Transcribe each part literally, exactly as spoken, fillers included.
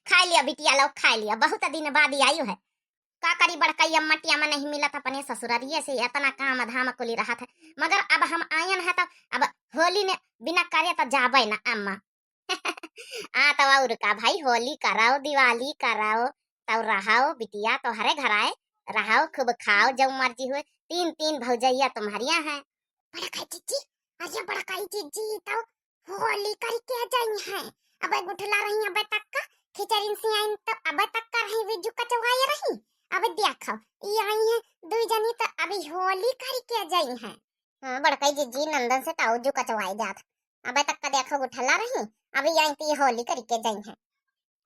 खाइ लियो बिटिया लोग, खाइ लियो, बहुत दिन बाद ही आयु है। का करी बड़कई अम्मा, टियामा नहीं मिलत अपने ससुररिये से, एतना काम धाम कुली रहत है। मगर अब हम आयन है तो अब होली ने बिना करे तो जाबे ना अम्मा। आ तो और का भाई, होली करौ, दिवाली करौ, तौ रहौ बिटिया तोहरे घराए, रहौ खूब खाओ जौ मर्जी हुए। तीन तीन भौजैया तुम्हरिया हैं। बड़कई जिज्जी, अरे बड़कई जिज्जी तौ होली करिके जइहैं। अबे गुठला रही अबे तक का, खिचड़िन से आइन त अबे तक का रही, वे जू कचवाए रही। अबे देखौ, ई आई हैं दुई जनी त अभी होली करिके जइहैं। हाँ, बड़कई जिज्जी नंदन से ताऊ जू कचवाए जात। अबे तक का देखौ गुठला रही, अभी आई त ई होली करिके जइहैं।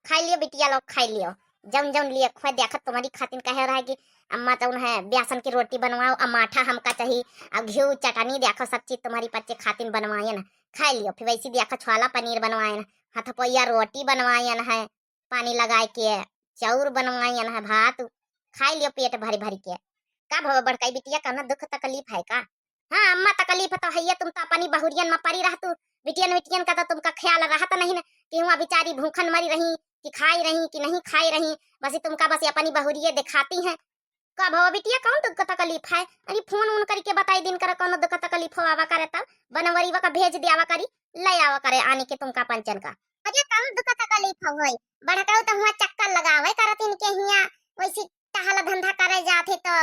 खाइ लियो बिटिया लोग, खाइ लियो। जौन जौन लिए खुआ देखत तुम्हरी खातिन कहे रहे कि अम्मा तौन है बेसन की रोटी बनवाओ, अमाठा हमका चाही, अउ घिउ चटनी देखो सब चीज तुम्हरी पच्चे खातिन बनवायन। खाइ लियो, फिर वैसी देखो छोला पनीर बनवायन, हथपोइया रोटी बनवायन है, पानी लगाए के, चाउर बनवायन है, भात। खाइ लियो पेट भरि भरि के। का भवा बड़कई बिटिया, कौनो दुख तकलीफ है का? हाँ अम्मा, तकलीफ तो हइये, तुम तो अपनी बहुरियन में परी रहतू, बिटियन विटियन का तो तुमका ख्याल रहत नहीं न, कि हुआ बिचारी भूखन मरी रही, कि खाई रही, कि नहीं खाई रही, बस तुमका बस अपनी बहुरिये दिखाती हैं। का भवा बिटिया, कौन दुख तकलीफ है? अरे फोन उन करिके बताई दिन कर, कौन दुख तकलीफ हो आवा करे तब, बनवरीवा का भेज दियावा करी, ले आवा करे आने के तुमका पंचन का। अरे कौन दुख तकलीफ होई, बड़कऊ तो हुआ चक्कर लगावे करत इनके हिया, वैसी टहल धंधा करे जात है तो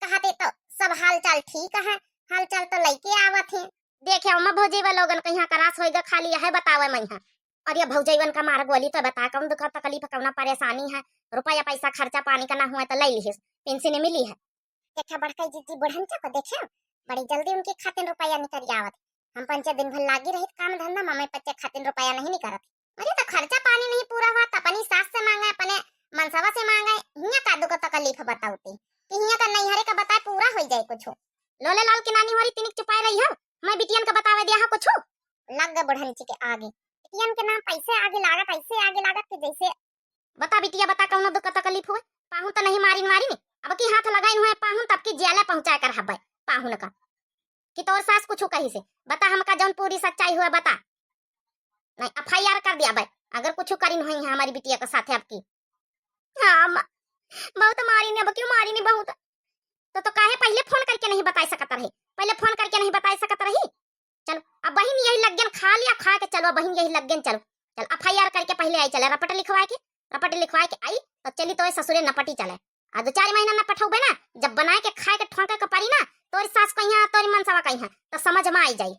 कहते तो सब हाल चाल ठीक है, हाल चाल तो लइके आवत है। देखे अम्मा भौजैवा लोगन कहिया करास होइगा, खाली यह बतावे मइहाँ। अरे भौजैवन का मार गोली तो बता, कौन दुख तकलीफ, कौना परेशानी है? रुपया पैसा खर्चा पानी का ना हुआ तो ले लिहिस, पेंशन मिली है। देखे बड़कई जिज्जी बुढ़नचा को देखे, बड़ी जल्दी उनकी खातिन रुपया निकल आवत। हम पंचे दिन भर लागी रहित काम धंधा, मम्मी पच्चे खातिन रुपया नहीं निकलत। अरे तो खर्चा पानी नहीं पूरा हुआ तो अपनी सास से मांगे, अपने मनसवा से मांगे, हिया का दुख तकलीफ बताउती कि हिया का नैहरे का बताए पूरा होई जाए कुछ। लोले लाल की नानी होरी तिनिक चुपाए रही हो, मैं बिटियन का बतावे दिया हो कुछ। लग गए बुढ़नची के आगे, बिटियन के नाम पैसे आगे लागत, ऐसे आगे लागत कि जैसे बता बिटिया बता, कौनो दुख तकलीफ हुए? पाहुन तो नहीं मारिन मारिन, अब की हाथ लगाइन हुए पाहुन, तब की जेले पहुंचाए कर हब्बे पाहुन का। कि तोर सास कुछ कही से बता, हमका जौन पूरी सच्चाई हुआ बता। नहीं, एफ आई आर कर दिया भाई, अगर कुछ करिन हुई है हमारी बिटिया के साथ आपकी। हाँ अम्मा, बहुत मारिन, अब क्यों मारिन बहुत। तो, तो काहे पहले फोन करके नहीं बताई सकत रही? पहले फोन करके नहीं बताई सकत रही? चलो, अब बहिन यही लग्गन खा लिया, खा के चलो, अब बहिन यही लग्गन चलो। चल, एफ आई आर करके पहले आई चले, रपट लिखवाए के, रपट लिखवाए के आई, तो चली तो ससुरे नपटी चले। आ दो चार महीना न पठौबे ना, जब बनाए के खाए के ठोंके के पड़ी ना, तोरी सास कहिया, तोरी मनसवा कहिया, तो समझ में आई जाई।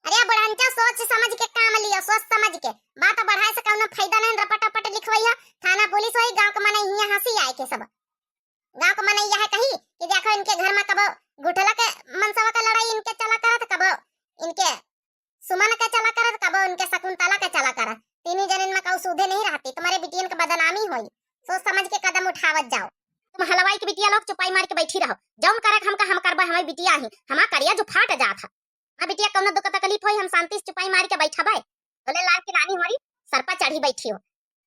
अरे बुढ़नचा, सोच समझ के काम लियो, सोच समझ के। बात बढ़ाए से कौनो फायदा नहीं, रपट रपट लिखवाई है, थाना पुलिस होई, गाँव के मनई हिया हंसी आए के सब। गाँव के मनई यह कही कि देखो इनके घर में कबो गुठला के मनसवा का लड़ाई इनके चला करत, कबो इनके सुमन के चला करत, कबो इनके शकुंतला के चला करत। तीनी जनिन में कऊ सूधे नहीं रहती, तुम्हारे बिटियन के बदनामी होई। सोच समझ के कदम उठावत जाओ। तुम हलवाई के बिटिया लोग चुपाई मार के बैठी रहो, जौन करे हमका हम करबे, हमारी बिटिया ही, हमार करिया जो फाट जात है। हाँ बिटिया, कौनो दुख तकलीफ होई, हम शांति से चुपाई मार के बैठबे। बोले लाल की नानी होरी सर पर चढ़ी बैठी हो।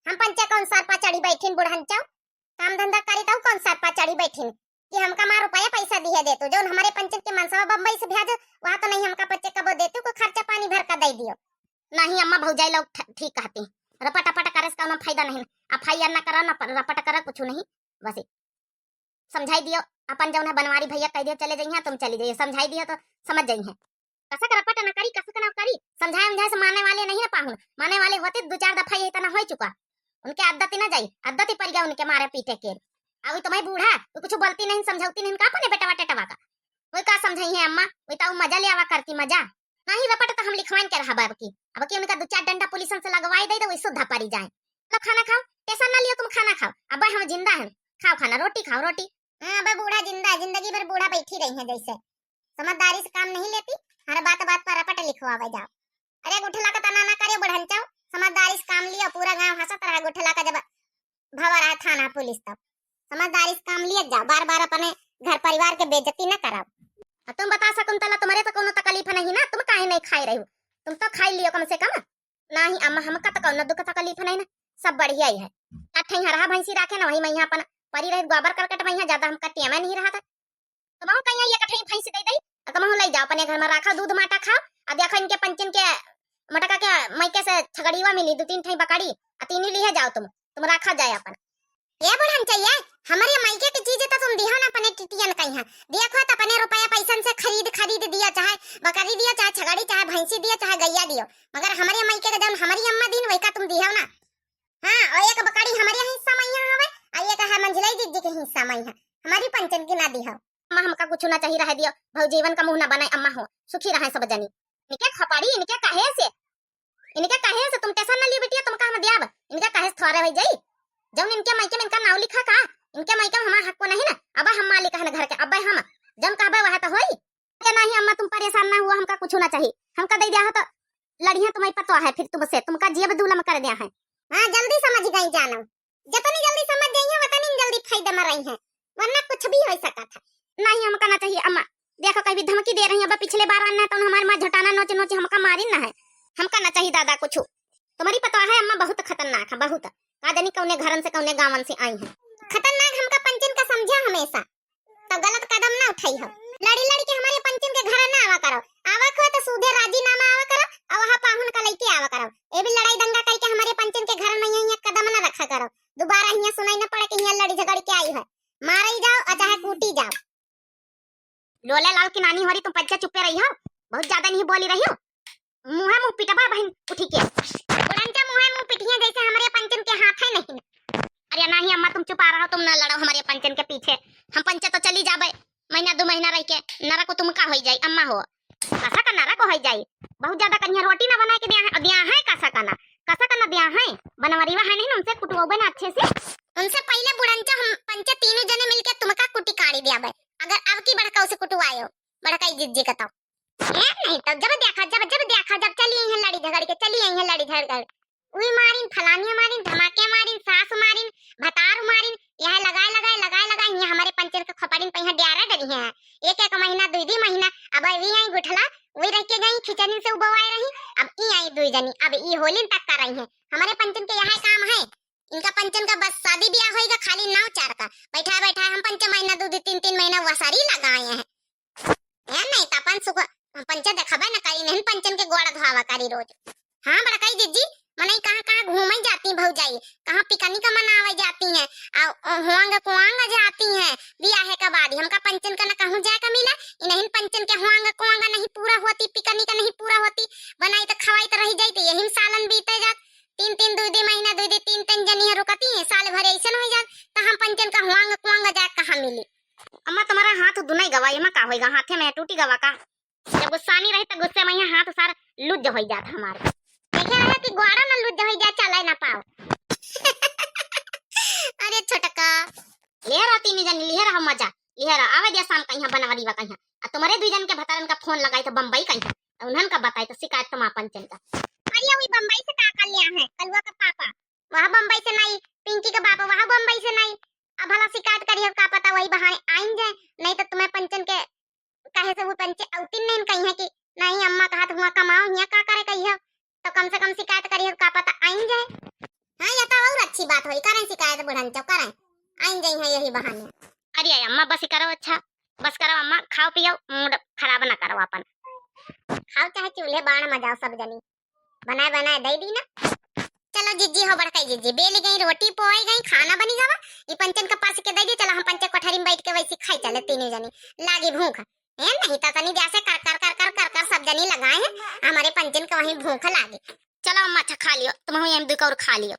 हम पंचे कौन सर पर चढ़ी बैठिन बुढ़नचौ? काम धंधा करी तौ कौन सर पर चढ़ी बैठिन कि हमका माँ रुपया पैसा दिहे देतू, जौन हमारे पंचन के मनसवा बम्बई से भेज, वहाँ तो नहीं हमका पंचे कबो देतू, को खर्चा पानी भर का दे दियो। नहीं अम्मा, भौजाई लोग ठ-, ठीक कहती, रपट रपट करे से कौनो फायदा नहीं, एफ आई आर ना करा ना प-, रपट करा कुछ नहीं, बस समझाई दियो, अपन जौन है बनवारी भैया कह दियो चले जइहें, तुम चली जाइए, समझाई दियो तो समझ जइहें। कसक रपट न करी, कसक न करी, समझाए उमझाए से माने वाले नहीं ना पाहुन, माने वाले होते दो चार दफा यही तना हो चुका। उनके आदत ही ना जाई, आदत ही पड़ गया उनके मारे पीटे के। अभी तुम्हें बूढ़ा, वो कुछ बोलती नहीं, समझौती नहीं, का अपने बेटवा टेटवा का? वही का समझाई है अम्मा, वही तो मजा ले आवा करती, मजा। नहीं रपट तो हम लिखवाइन के रहा अब की, अब की उनका दो चार डंडा पुलिसन से लगवाई दे तो वही सुद्धा पड़ी जाए। लो खाना खाओ, टेंशन ना लियो, तुम खाना खाओ, अब हम जिंदा हैं, खाओ खाना, रोटी खाओ, रोटी। हाँ, अब बूढ़ा जिंदा है, जिंदगी भर बूढ़ा बैठी रही है जैसे। समझदारी से काम नहीं लेती, हर बात बात पर रपट लिखवावे जाओ। अरे गुठला का तना ना करे बुढ़नचौ, समझदारी से काम लियो, पूरा गांव हंसत रहा गुठला का जब भवा रहा थाना पुलिस तब। समझदारी से काम लिए जाओ, बार बार अपने घर परिवार के बेइज्जती ना कराओ। आ तुम बता शकुंतला, तुम्हारे तो कोनो तकलीफ नहीं ना, तुम काहे नहीं खाई रही हो? तुम तो खाई लियो कम से कम। नहीं अम्मा, हमका तो कौनो दुख तकलीफ नहीं ना, सब बढ़िया ही है। कठई हरहा भैंसी राखे ना, वही मैं यहाँ अपन परी रही, गोबर करकट में यहाँ ज्यादा हमका टेम नहीं रहा था। तुम कहीं ये कठई भैंसी दे दई, आ तुम ले जाओ अपने घर में रखा, दूध माटा खाओ। आ देखो इनके पंचन के मोटका के मैके से छगड़ीवा मिली, दो तीन ठई बकरी, आ तीनी लिए जाओ तुम। तुम रखा जाए अपन। ए बुढ़नचइया, हमरे मइके के चीज त तुम दिहो ना अपने टिटियन कइहाँ। देखो त अपने रुपया पैसन से खरीद, खरीद दियो, चाहे बकरी दियो, चाहे छगड़ी, चाहे भैंसी दियो, चाहे गइया दियो, मगर हमरे मइके के जउन हमरी अम्मा दीन वही का तुम दिहो ना। हाँ, और एक बकरी हमरे हिस्सा मइहाँ हवे, और एक है मंझिलई जिज्जी के हिस्सा मइहाँ। हमरी पंचन के ना दिहो। अम्मा हमका कुछ ना चाहिए, रहे दियो, भौजीवन का मुँह ना बनाए, अम्मा हो, सुखी रहे सब जनी। इनके खपड़ी, इनके कहे से इनके कहे से तुम tension न लियो बिटिया, तुमका हम दियाब। इनके कहे से थोड़े होइ जाई। जउन इनके मइके में इनका नाव लिखा का, इनके मइके में हमार हक को नहीं ना। अब हम मालिक हन घर के, अब हम जउन कहबे वह तो होई। ये नहीं अम्मा, तुम परेशान ना हुआ, हमका कुछ ना चाहिए, हमका दे दिया हो तो लड़िया तुम्हारी पतवा है फिर तुमसे, तुमका जियब दूलम कर दिया है। हाँ, जल्दी समझ गई जानो, जतनी जल्दी समझ गई है, वतनी जल्दी फायदा में रही है, वरना कुछ भी हो सकत है। नहीं, हमका ना चाहिए अम्मा। देखो, कहीं भी धमकी दे रही है, अब पिछले बार आना है तो हमारे माँ झटाना नोच नोच हमका मारिन ना है। हमका ना चाहिए दादा कुछ। तुम्हारी पतवा है अम्मा, बहुत खतरनाक है, बहुत। का जानी कौने घरन से, कौने गाँवन से आई है। खतरनाक हमका पंचन का समझा हमेशा, तो गलत कदम ना उठाई हो। लड़ी लड़ी के हमरे पंचन के घर ना आवा करो, आवा को तो सूधे राजीनामा आवा करो, और वहाँ पाहुन का लइके आवा करो। ये भी लड़ाई दंगा करके हमरे पंचन के घर में यहाँ कदम ना रखा करो। दोबारा हियाँ सुनाई ना पड़े कि हियाँ लड़ी झगड़ के आई है। मारा ही जाओ और चाहे कूटी जाओ। लोला लाल की नानी हो रही, तुम पंचा चुप्पे रही हो, बहुत ज्यादा नहीं बोली रही हो। मुँहे मुँह पिटबा बहिन उठी के। उड़ंचा मुँहे मुँह पिटिया जैसे हमरे पंचन के हाथ है नहीं। अरे नहीं अम्मा, तुम चुपा रहो, तुम ना लड़ो हमरे पंचन के पीछे। हम पंचे तो चली जाबे, महीना दो महीना रह के नरक तुमका होई जाई अम्मा हो। कसा का नरक होई जाई? बहुत ज्यादा कनिया रोटी ना बनाए के दिया है, दिया है कसा का ना, कसा का ना दिया है। बनवरीवा है नहीं ना, उनसे कुटवाबे ना अच्छे से। उनसे पहले बुढ़ंचा हम पंचे तीनों जने मिलके तुमका कुटी काढ़ी दिया बे। अगर अब की बड़का उसे कुटवायो, बड़का जिज्जी का तो। ए, नहीं तो जब देखा, जब, जब देखा, जब चली आई है लड़ी झगड़ के, चली आई है लड़ी झगड़। उई मारिन, फलानिया मारिन, धमाके मारिन, सास मारिन, भतार मारिन, यहाँ लगाए, लगाए, लगाए, लगाए, यहाँ हमरे पंचन के खोपड़िन पे यहाँ ड्यारा डरी है। एक, एक महीना, दुई, दुई महीना, अब अभी आई गुठला, वही रह के गई, खिचड़ी से उबवाए रही, अब ई आई दुई जनी, अब ई होलिन तक कर रही है। हमरे पंचन के यह काम है, इनका पंचन का बस शादी ब्याह होइगा, खाली नाव चार का। बैठा, बैठा, हम पंच महीना, दो, दो, तीन, तीन महीना वसारी लगाए हैं। ए, नहीं त अपन सुख पंचे देखबे न करी, नहीं पंचन के गोड़ धोआवा करी रोज। हाँ, बड़काई जिज्जी, मनई कहाँ, कहाँ घूमे जाती भौजाई, कहाँ पिकनिक मनावे जाती हैं, आ, हुआंग कुआंग जाती हैं, बियाहे के बाद ही हमका पंचन का न कहूँ जाए का मिला, इन्हीं पंचन के हुआंग कुआंग नहीं पूरा होती, पिकनिक नहीं पूरा होती, बनाई त खवाई त रही जाई, त यही में सालन बीते जात, तीन, तीन, दुई, दुई महीना, दुई, दुई, तीन, तीन जनी है रुकती हैं, साल भर ऐसन हो जात, त हम पंचन का हुआंग कुआंग जाए कहाँ मिली? अम्मा, तुम्हारा हाथ दुनाई गवा, एमा का होइगा? हाथे में टूटी गवा का? जब गुस्सानी रही त गुस्से में यहाँ हाथ सार लुज होई जात हमारे। देखे रहे कि ग्वाड़ा ना लुज होई जाए, चले ना पाओ। अरे छोटका, लिहे रहा तीन जन, लिहे रहा मजा, लिहे रहा। आवे दे शाम का यहाँ बनवरीवा का यहाँ। आ तुम्हारे दुई जन के भतारन का फोन लगाई तो बम्बई का यहाँ। आ उन्हन का बताई तो शिकायत तो माँ पंचन का। अरे वही बम्बई से का कर लिया है कलुआ का पापा? वह बम्बई से नहीं, पिंकी का बापा वह बम्बई से नहीं। अब भला शिकायत करी हो, का पता वही बहाने आइन जाए, नहीं तो तुम्हें पंचन के कहे से वो पंचे औतिन नहीं कही है कि नहीं अम्मा कहा तो हुआ कमाओ, हिया का करे कही हो, तो कम से कम शिकायत करी हो, का पता आइन जाए। हाँ, यह तो और अच्छी बात होई, करें शिकायत बुढ़न चो, करें, आइन जाई है यही बहाने। अरे अम्मा बस करो, अच्छा बस करो अम्मा, खाओ पियो, मूड खराब ना करो अपन। खाओ चाहे चूल्हे बाण मजाओ सब जनी। बनाए बनाए दे दी ना। चलो जिज्जी हो बड़काई जिज्जी, बेली गई रोटी पोई गई, खाना बनी गवा, ई पंचन का परस के दे दी। चलो हम पंचे कोठरी में बैठ के वैसे खाई चले तीनों जनी, लागी भूख। ए नहीं तो तनी जैसे कर कर कर कर कर कर सब जनी लगाए हैं, हमारे पंचन का वहीं भूख लागे। चलो अम्मा अच्छा खा लियो, तुम यहीं दुख और खा लियो।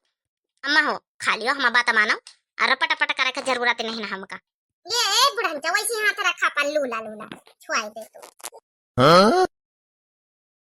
अम्मा हो खा लियो, हमार बात मानो, और रपट रपट करे के जरूरत नहीं ना हमका। ये ए बुढ़न चो वैसे हाथ रखा पर लूला लूला छुआई दे तू। हाँ?